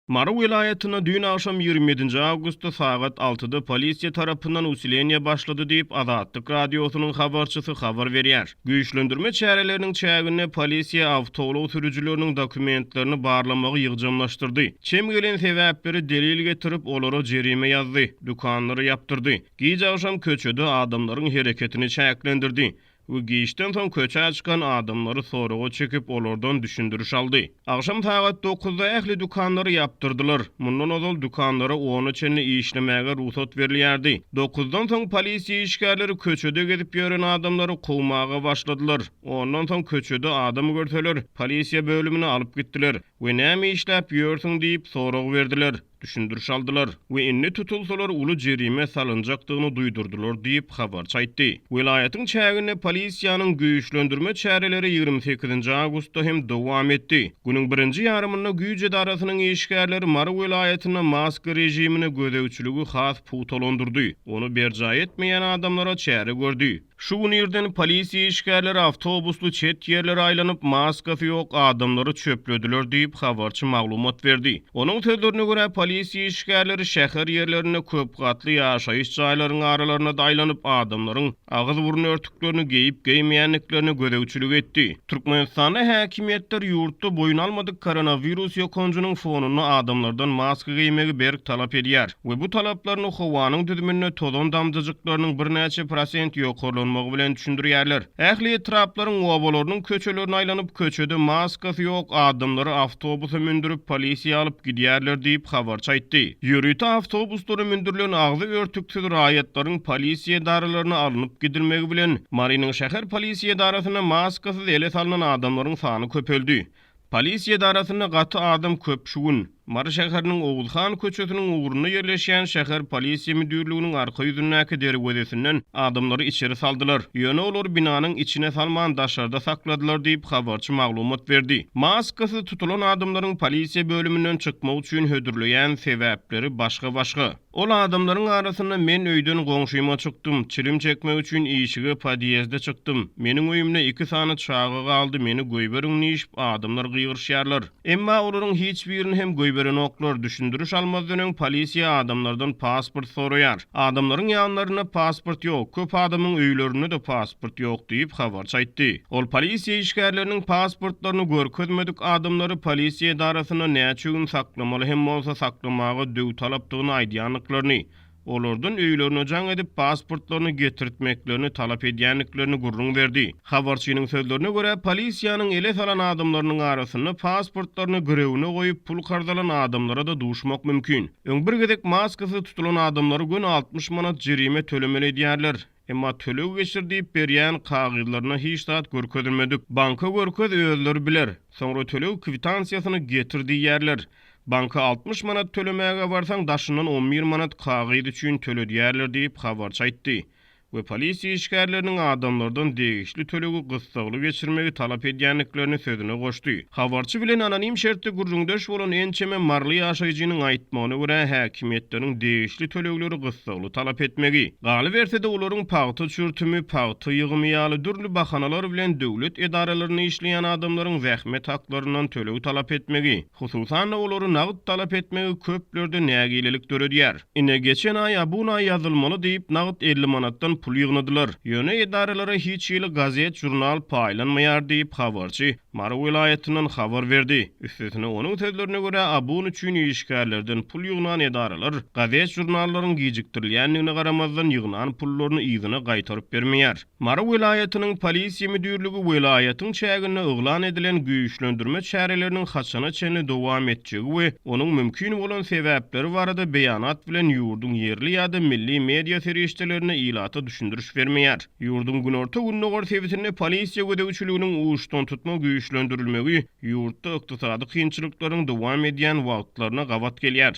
Mary welaýatynda düýn agşam 27-nji awgustda sagat altyda polisiýa tarapyndan usileniýe başlady diýip, Azatlyk Radiosynyň habarçysy habar berýär. Güýçlendirme çäreleriniň çäginde polisiýa awtoulag sürüjileriniň dokumentlerini barlamagy ýygjamlaşdyrdy. Çem gelen sebäpleri delil getirip, olara jerime ýazdy, dükanlary ýapdyrdy. Giç agşam köçede adamlaryň hereketini çäklendirdi. We giçden soň köçä çykan adamlary soraga çekip, olardan düşündiriş aldy. Agşam sagat dokuzda ähli dükanlary ýapdyrdylar. Mundan ozal dükanlara ona çenli işlemäge rugsat berilýärdi. Dokuzdan soň polisiýa işgärleri köçede gezip ýören adamlary kowmaga başladylar. Ondan soň köçede adam görseler, polisiýa bölümine alyp gitdiler we näme işläp ýörsüň diýip sorag berdiler. düşündiriş aldylar we indi tutulsalar uly jerime salynjakdygyny duýdurdylar diýip, habarçy aýtdy. Welaýatyň çäginde polisiýanyň güýçlendirme çäreleri 28-nji awgustda hem dowam etdi. Günüň birinji ýarymynda güýç edarasynyň işgärleri Mary welaýatynda maska režimine gözegçiligi has pugtalandyrdy, ony berjaý etmeýän adamlara çäre gördi. Şu gün irden polisiýa işgärleri awtobusly çet ýerlere aýlanyp, maskasy ýok adamlary çöplediler diýip, habarçy maglumat berdi. Onuň sözlerine görä, polisiýa işgärleri şäher ýerlerinde köp gatly ýaşaýyş jaýlaryň aralarynda-da aýlanyp, adamlaryň agyz-burun örtüklerini geýip-geýmeýändiklerine gözegçilik etdi. Türkmenistanda häkimiýetler ýurtda boýun almadyk koronawirus ýokanjynyň fonunda adamlardan maska geýmegi berk talap edýär. We bu talaplaryny howanyň düzüminde tozan damjajyklarynyň birnäçe prosent ýokarlanmagy bilen düşündirýärler. Ähli etraplaryň obalarynyň köçelerine aýlanyp, köçede maskasy ýok adamlary awtobusa mündürip, polisiýa alyp gidýärler diýip, habarçy aýtdy. Ýörite awtobuslara mündürilen agzy örtüksiz raýatlaryň polisiýa edaralaryna alnyp gidilmegi bilen, Marynyň şäher polisiýa edarasynda maskasyz ele salnan adamlaryň sany köpeldi. Polisiýa edarasynda gaty adam köp şu gün. Mary şäheriniň Oguzhan köçesiniň ugrunda ýerleşýän şäher polisiýa müdirliginiň arka ýüzündäki derwezesinden adamlary içeri saldylar. Ýöne olary binanyň içine salman daşarda sakladylar diýip, habarçy maglumat berdi. Maskasyz tutulan adamlaryň polisiýa bölüminden çykmak üçin hödürleýän sebäpleri başga-başga. Ol adamlaryň arasynda men öýden goňşyma çykdym, çilim çekmek üçin işige podýezde çykdym. Meniň öýümde iki sany çaga galdy, meni goýberiň diýişip adamlar gygyryşýarlar. Emma olaryň hiç birini hem goýberenoklar, düşündiriş almazdan öň polisiýa adamlardan pasport soraýar. Adamlaryň ýanlarynda pasport ýok, köp adamyň öýlerinde-de pasport ýok diýip, habarçy aýtdy. Ol polisiýa işgärleriniň pasportlaryny görkezmedik adamlary polisiýa edarasynda näçe gün saklamaly hem bolsa saklamaga döwtalapdygyny aýdýandyklaryny, olardan öýlerine jaň edip pasportlaryny getirtmeklerini talap edýändiklerini gürrüň berdi. Habarçynyň sözlerine görä, polisiýanyň ele salan adamlarynyň arasynda pasportlaryny girewine goýup pul karz alan adamlara-da duşmak mümkin. Öň bir gezek maskasyz tutulan adamlary göni 60 manat jerime tölemeli edýärler. Emma töleg geçir diýip berýän kagyzlarynda hiç zat görkezilmedik. Banka görkez özleri biler. Soňra töleg kwitansiýasyny getir diýýärler. Banka 60 manat tölemäge barsaň daşyndan 11 manat kagyz üçin töledýärler diýip habarçy aýtdy we polisiýa işgärleriniň adamlardan degişli tölegi gyssagly geçirmegi talap edýändiklerini sözüne goşdy. Habarçy bilen anonim şertde gürrüňdeş bolan ençeme maryly ýaşaýjynyň aýtmagyna görä, häkimiýetleriň degişli tölegleri gyssagly talap etmegi, galyberse-de olaryň pagta çürtümi, pagta ýygymy ýaly dürli bahanalar bilen döwlet edaralarynda işleýän adamlaryň zähmet haklaryndan töleg talap etmegi, hususan-da olary nagt talap etmegi köplerde nägilelik döredýär. Ine, geçen aý abuna ýazylmaly diýip, nagt 50 manatdan pul ýygnadylar. Ýöne edaralara hiç hili gazet-žurnal paýlanmaýar diýip, habarçy Mary welaýatyndan habar berdi. Üstesine, onuň sözlerine görä, abun üçin işgärlerden pul ýygnan edaralar gazet-žurnallaryň gijikdirilýändigine garamazdan, ýygnan pullaryny yzyna gaýtaryp bermeýär. Mary welaýatynyň Polisiýa müdirligi welaýatyň çäginde yglan edilen güýçlendirme çäreleriniň haçana çenli dowam etjegi we onuň mümkin bolan sebäpleri barada beýanat bilen ýurduň ýerli ýa-da milli media serişdelerinde ilata düşündiriş bermeýär. Ýurduň günorta-gündogar sebitinde polisiýa gözegçiliginiň uçdantutma güýçlendirilmegi ýurtda ykdysady kynçylyklaryň dowam edýän wagtlaryna gabat gelýär.